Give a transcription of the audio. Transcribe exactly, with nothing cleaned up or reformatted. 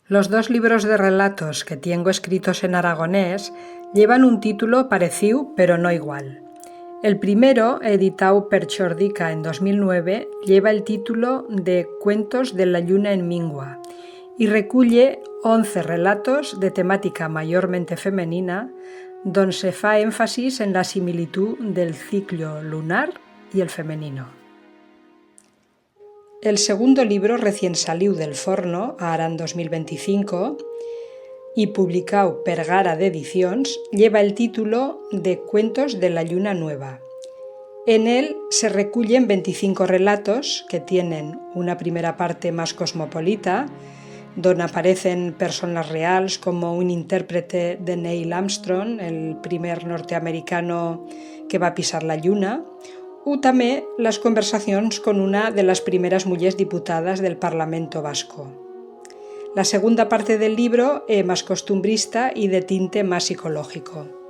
Los dos libros de relatos que tiengo escritos en aragonés llevan un título pareciu, pero no igual. El primero, editau per Chordica en dos mil nueve, lleva el título de Cuentos de la lluna en mingua y reculle once relatos de temática mayormente femenina, don se fa énfasis en la similitú del ciclo lunar y el femenino. El segundo libro, recient saliu del forno, a Aran dos mil venticinco, y publicau per Gara d'Edicions, lleva el título de Cuentos de la lluna nueva. En él se recullen venticinco relatos que tienen una primera parte mas cosmopolita, don aparecen personas reals como un interprete de Neil Armstrong, el primer norteamericano que va pisar la lluna, u tamé las conversacions con una de las primeras mullers diputadas del Parlamento vasco. La segunda parte del libro é mas costumbrista y de tinte mas psicológico.